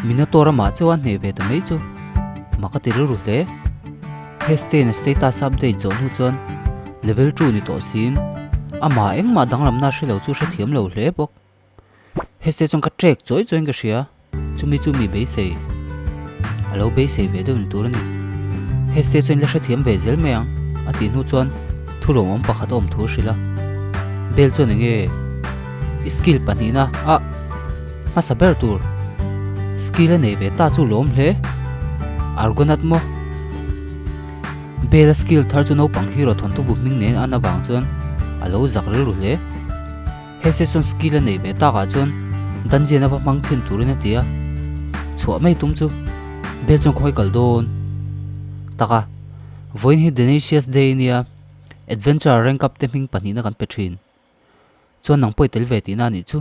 Minotaur amah chauh a hneh ve ta mai chu mak a ti rilru hle. Hestein a status update zawh hnu chuan level two ni tawh siin amah engmah danglamna a hre lo chu hrethiam lo hle bawk. Heste chuan ka trek chawi chawiin ka hria, chumi chu mi beisei a lo beisei ve deuh ni tur a ni. Heste chuan la hrethiam ve zel mai ang a tih hnu chuan thu lawmawm pakhat a awm thu a hrilh a. Bell chuan enge i skill pahnihna a hmasa ber tur skill a nei ve ta chu lawm hle. Argonath maw? Bell a skill thar chu naupang hero thawnthu bu hming nen an avang chuan a lo zak rilru hle. He session skill a neih ve takah chuan dungeon a va hmang chhin turin a ti a, chhuah mai tum chu Bell chuan khawi kal dawn tak a, vawiin hi Denisius Day nia Adventurer rank up te hming pahnihna kan pe thin chuan nang pawh i tel ve tihna a nih chu.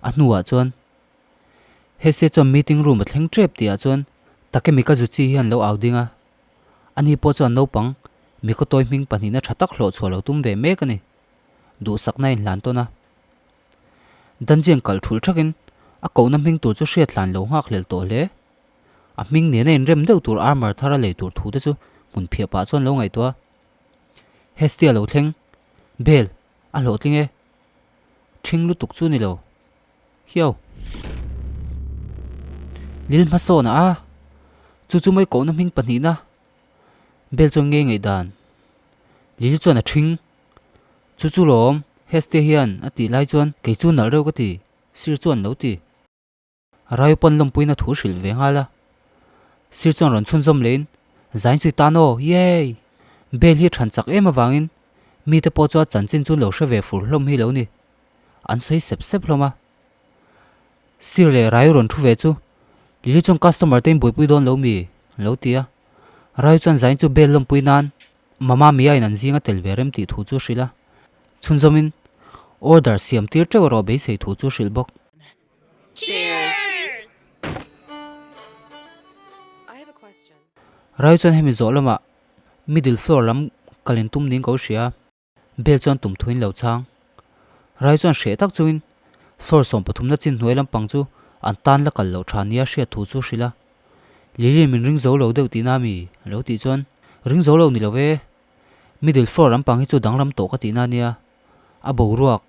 A hnuah chuan Hese chuan meeting room a thleng tep tihah chuan Takemi Kazuchi hian lo au ding a, ani pawh chuan naupang Mikotoy hming pahnihna tha tak hlawh chhuah lo tum ve mek a ni. Duhsakna a inhlan tawn a. Dungeon kalh thulh thakin a kohna hming tur chu hriat hlan lo nghak hlel tawh hle. A hming nena inrem deuh tur armor thar a lei tur thu te chu hmun phiah pah chuan lo ngaihtuah a. Hestia lo thleng, Bell, a hlawhtling e. Ṭhing lutuk chu ni lo. Hiau. Lil hmasawn a, chu chu mai kohna hming pahnihna bel chuan ngei ngaihdan. Lili chuan a ṭhing. Chu chu lawm, Hestia hian a tih lai chuan kei chu nalh reuh ka ti, Sir chuan lo ti. Raiu pawn lawmpuina thu hrilh ve nghal a. Sir chuan rawn chhunzawm lehin, Zain chui tan aw, yay! Bell hi a than chak em avangin mite pawh chu a chanchin chu lo hre ve fur hlawm hi lo ni. An sawi sep sep hlawm a. Sir leh Raiu rawn thu ve chu, Lily chuan customer te in buaipui dawn lo mi? lo ti a. Raiu chuan Zain chu Bell lawmpui nan Mama Mia in an zinga tel ve rem tih thu chu hrilh a. Chhunzawmin order siam tir teuh erawh beisei thu chu hrilh bawk. Rai chuan hemi zawh lamah middle floor lam kal in tum niin ka hria. Bell chuan tum thuin lo chhang. Rai chuan hreh tak chungin floor 13 na chin hnuai lampang chu an tan la kal loh tha nia hriat thu chu hrilh a. Lily min ring zo lo deuh tihna mi? A lo tih chuan, Ring zo lo ni lo e. Middle floor lampang hi chu danglam tawh ka tihna nia. A boruak,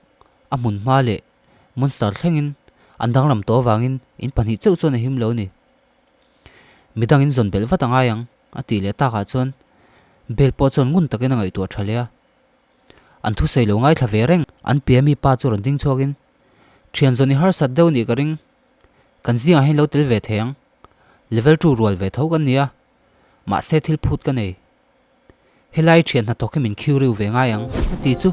a hmun hma leh Monster thlengin an danglam tawh avangin in pahnih chauh chuan a him lo ni. Midang in zawn belh vat a ngai ang, a tih leh takah chuan Bell pawh chuan ngun takin a ngaihtuah tha leh a. An thusawi lo ngaithla ve reng. An pia mi pa chu rawn ding chhuakin, Thian zawn i harsat deuh nih ka ring. Kan zingah hian lo tel ve thei ang. Level two rual ve tho kan ni a. Mahse thil phut ka nei. Helai thian hnathawk hi min khiu riu ve ngai ang, a ti chu.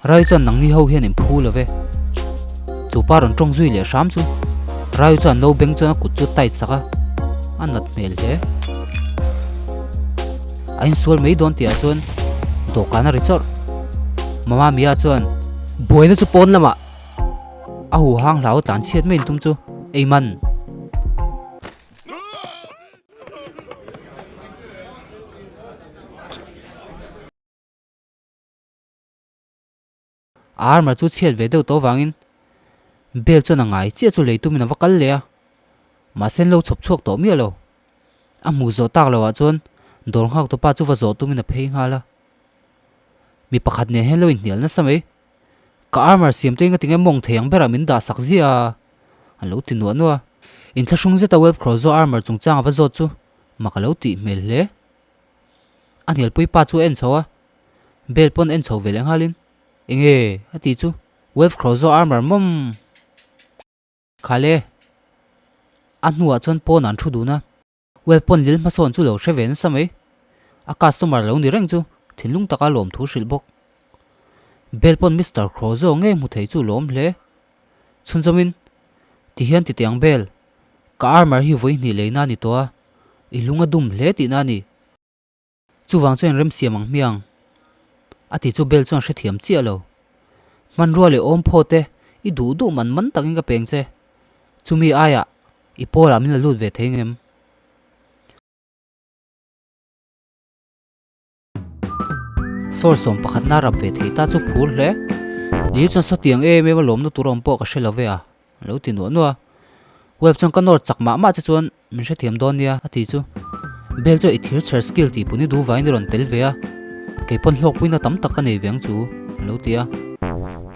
Raiu chuan nangni ho hian in phu lo ve. Chu pa rawn tawng zui leh hram chu. Raiu chuan no beng chuan a kut chu tight sak a, a nat hmel hle. A insual mai dawn tihah chuan dawhkan a ri chawrh. Mama Mia chuan buaina chu pawn lamah A hu hang hlau tlan chhiat mai intum chu ei man. A armor chu chhiat ve deuh tawh vangin bel chuan a ngai chiah chu lei tumin a va kal leh a, mahse an lo chhawp chhuak tawh miah lo. A hmuh zawh tak loh ah chuan dawr nghak tupa chu va zawh tumin a phei nghal a. Mi pakhat nen hian lo inhnial nasa mai. Ka armor siam te engatinge mawng thei ang berah min dah sak ziah a, a lo ti nuah nuah a. Inthlahrung zeta Web Crozo armor chungchang a va zawt chu mak a lo tih hmel hle. A hnialpui pa chu a en chho a, bel pawn en chho ve leh nghalin, Enge? a ti chu, Web Crozo armor mawm! Khale! A hnuah chuan pawn an thu dun a. Web pawn lil hmasawn chu lo hre ve nasa mai. A customer lo ni reng chu thinlung taka lawm thu hrilh bawk. Bell pawn Mister Crozo ngei hmu thei chu lawm hle. Chhunzawmin, Ti hian ti teh ang Bell, ka armor hi vawi hnih leina a ni tawh a, i lung a dum hle tihna a ni. Chuvang chuan remsiam ang hmiang a ti chu Bell chuan hrethiam chiah lo. Hmanrua leh awm phaw te i duh duh man man takin ka peng che. Chumi aiah i pawlah min la lut ve thei ngem? Floor 11 na rap ve thei ta chu phur hle. Lili chuan sawtiang em em a lawmna tur a awm pawh ka hre lo ve a, a lo ti nuah nuah a. Wolf chuan ka nawr chak mah mah che chuan min hrethiam dawn nia a ti chu. Bell chuan i thir chher skill tih pun i duh vangin i rawn tel ve a, kei pawn hlawkpuina tam tak ka nei ve ang chu a lo ti a.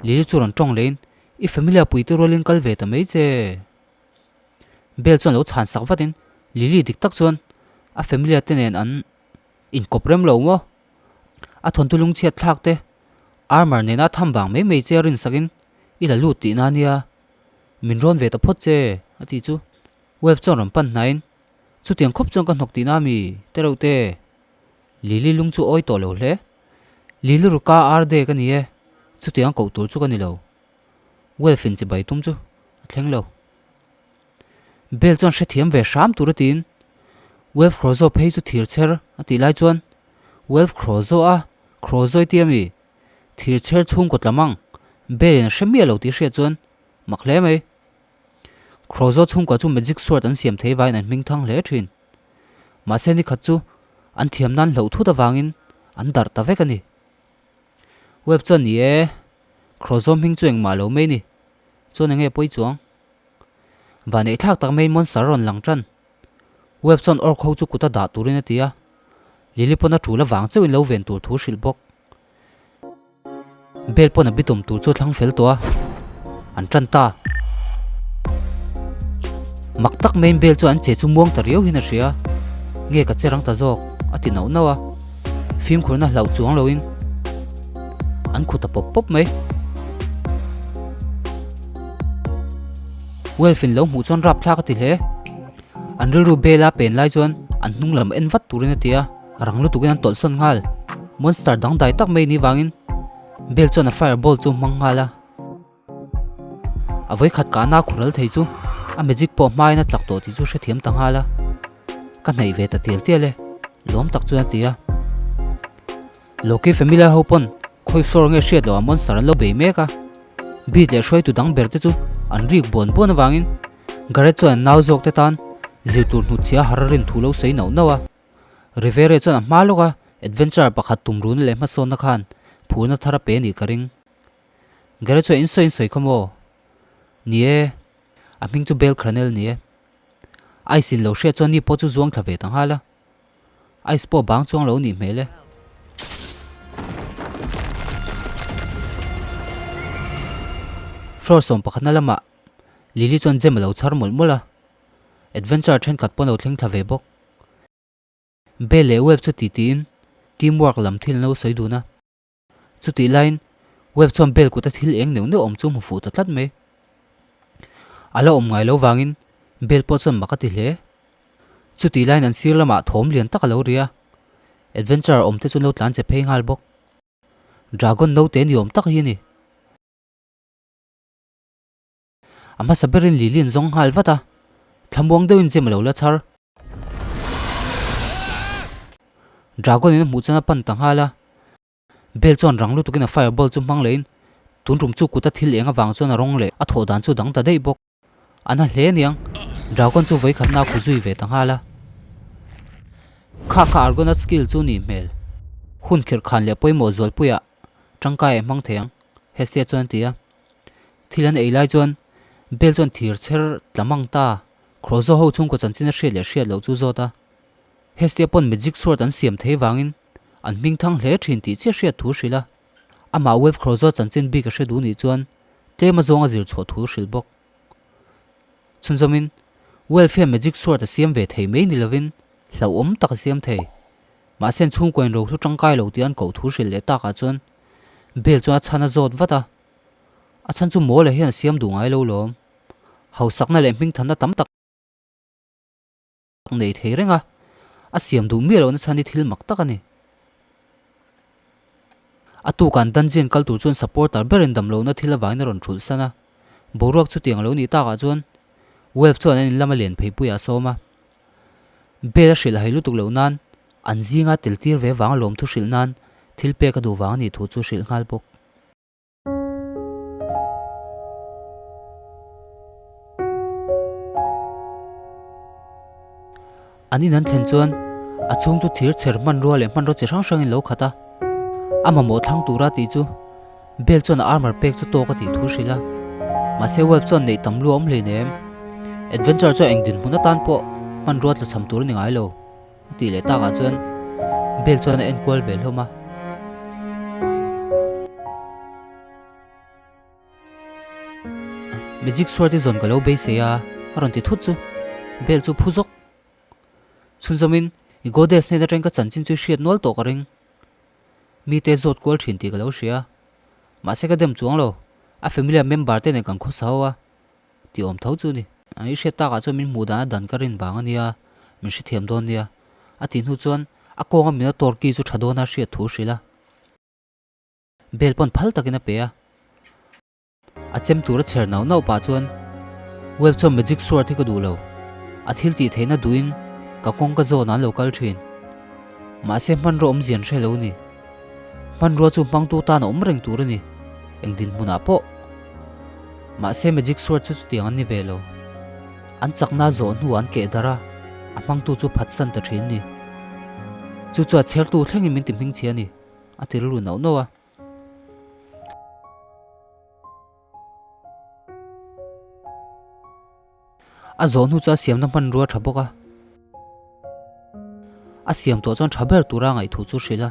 Lili chu rawn tawng lehin i familia puite rualin kal ve ta mai che. Bell chuan lo chhan sak vatin Lily dik tak chuan a familia te nen an inkawp rem lo maw? A thawnthu lungchhiat thlak te armor nena tham vang mai mai che a rinsakin i la lut tihna ania min rawn ve ta phawt che a tih chu Wolf chuan rawn pan hnaiin chutiang khawp chuan ka hnawk tihna ami tereuh te Lily lung chu awi tawh lo hle Lily ruka ar de ka ni e chutiang koh tur chu ka ni lo Wolf in chibai tum chu a thleng lo. Bell chuan hrethiam ve hram tur a tiin Wolf Khrozo phei chu thir chher a tih lai chuan Wolf Khrozo a Khrozo i ti ami? Thir chher chhungkaw tlam ang Bell in a hre miah lo tih hriat chuan mak hle mai. Khrozo chhungkua chu magic sword an siam thei vaiin an hming thang hle thin. Mahse nikhat chu an thiam nan hloh thut avangin an darh ta vek a ni. Wolf chuan ni e, Khrozo hming chu engmah lo mai ni. Chuan enge pawi chuang? Vanneih thlak tak mai monster a rawn lang tan. Wolf chuan orc ho chu kut a dah turin a ti a, Lily pawn a tul avang chauhin lo ven tur thu hrilh bawk. Bell pawn a bitum tur chu a thlang fel tawh a, an tan ta. Mak tak maiin Bell chuan an che chu muang ta riau hian a hria, Nge ka che rang ta zawk? a ti nauh nauh a, fimkhurna hlauh chuang loin an khu ta pawp pawp mai. Wolf in lo hmuh chuan rapthlak a ti hle. An rilru bel a pen lai chuan an hnung lam en vat turin a ti a, rang lutukin an tawlh sawn nghal. Monster dangdai tak mai ni vangin Bel chuan a fireball chu hmang nghal a. A vawikhat kahna a khural thei chu a magic pawh hmain a chak tawh tih chu hrethiam ta nghal a. Ka hnaih ve ta tial tial e, lawm tak chuan a ti a. Loki Familia ho pawn khawi floor nge hriat loh ah monster an lo bei mek a, Beat leh hruaitu dang ber te chu an rik buan buan avangin Gareth chuan an nau zawk te tan zir tur hnutchhia har a rin thu lo sawi nauh nauh a. Rivere chuan a hma lawk a adventurer pakhat tum runa leh hmasawnna khan phurna thar a pe anih ka ring. Gareth chuan in sawi in sawi kha maw? Ni e, a hming chu Belle Cranel ni e. Ice in lo hriat chuan ni pawh chu zuang thla ve ta nghal a. Ice pawh bang chuang lo nih hmel e. Floor 11 na lamah Lily chuan gem a lo chhar mawlh mawlh a, adventure thenkhat pawh an lo thleng thla ve bawk. Bell leh Wave chu titiin teamwork lam thil an lo sawi dun a. Chutih laiin Wave chuan bell kuta thil eng neuh neuh awm chu hmu fuh ta tlat mai. A la awm ngai lo vangin bell pawh chuan mak a ti hle. Chutih laiin an sir lamah thawm lian tak a lo ri a, adventurer awm te chu an lo tlan che phei nghal bawk. Dragon naute ni awm tak hi a ni. A hmasa berin Lily an zawng nghal vat a, thlamuang deuhin gem a lo la chhar. Dragon in a hmuh chuan a pan ta nghal a, Bell chuan rang lutukin a fireball chu hmang lehin tun tum chu kuta thil eng avang chuan a rawng leh a thawh dan chu dang ta daih bawk. A na hle aniang, Dragon chu vawikhatna a khu zui ve ta nghal a. Kha kha Argonaut skill chu nih hmel. Hun khirh khan leh pawimawh zualpuiah tangkai a hmang thei ang, Hestia chuan a ti a. Thil an ei lai chuan Bell chuan thir chher tla mang ta. Khrozo ho chhungkaw chanchin a hriat leh hriat loh chu zawt a. Hestia pawn magic sword an siam thei vangin an hming thang hle thin tih chiah hriat thu hrilh a. Amah Wave Khrozo chanchin bik a hre duh nih chuan tlem a zawng a zir chhuah thu hrilh bawk. Chhunzawmin Welf hian magic sword a siam ve thei mai ni lovin hlauhawm tak a siam thei. Mahse an chhungkaw in rohlu tangkai lo tih an koh thu hrilh leh takah chuan Bell chuan a chhan a zawt vat a. A chhan chu Mawla hian a siam duh ngai lo lawm. Hausakna leh hmingthanna tam tak nei thei reng a, a siam duh miah lohna chhan hi thil mak tak a ni. A tukan dungeon kal tur chuan supporter berin dam lohna thil avangin a rawn thulh san a. Boruak chutiang a lo nih takah chuan Wolf chuan an in lama len pheipuiah a sawm a. Bell a hrilh hai lutuk loh nan an zinga tel tir ve vang lawmthu hrilh nan thil pek a duh vang a nih thu chu hrilh nghal bawk. An in an thlen chuan a chhung chu thir chher hmanrua leh hmanraw chi hrang hrangin lo khat a, a mamawh thlang tura tih chu. Bell chuan a armor pek chu tawk a tih thu hrilh a. Mahse Wolf chuan neih tam lu a awm hleinem. Adventure chuan eng dinhmun atan pawh hmanrua tlachham tur a ni ngai lo, a tih leh takah chuan Bell chuan a enkual ve hlawm a. Magic sword hi zawn ka lo beisei a, a rawn ti thut chu Bell chu phu zawk. Chhunzawmin i Goddess hnen atangin ka chanchin chu i hriat nual tawh ka ring. Mite zawt kual thin tih ka lo hria. Mahse ka dem chuang lo, a family a member te nen kan khawsa ho a, tih awm tho chu ni. I hriat takah chuan min hmuh dan a dan ka rin vang a nia, min hrethiam dawn nia. A tih hnu chuan a kawnga Minotaur ki chu tha dawna hriat thu hrilh a. Bel pawn phal takin a pe a. A chem tur a chher nauh nauh pah chuan Web chuan magic sword hi ka duh lo. A thil tih theihna duhin ka kawng ka zawn ah an lo kal thin. Mahse hmanrua awmzia an hre lo ni. Hmanrua chu hmangtu tan a awm reng tur a ni, eng dinhmunah pawh. Mahse magic sword chu chutiang an ni ve lo. An chakna zawh hnuah an keh darh a, a hmangtu chu phatsan ta thin ni. Chu chu a chhertu thlengin min ti hmingchhia a ni. A ti rilru nauh nauh a. A zawh hnu chu a siamna hmanrua tha bawk a. A siam tawh chuan tha ber tura ngaih thu chu hrilh a.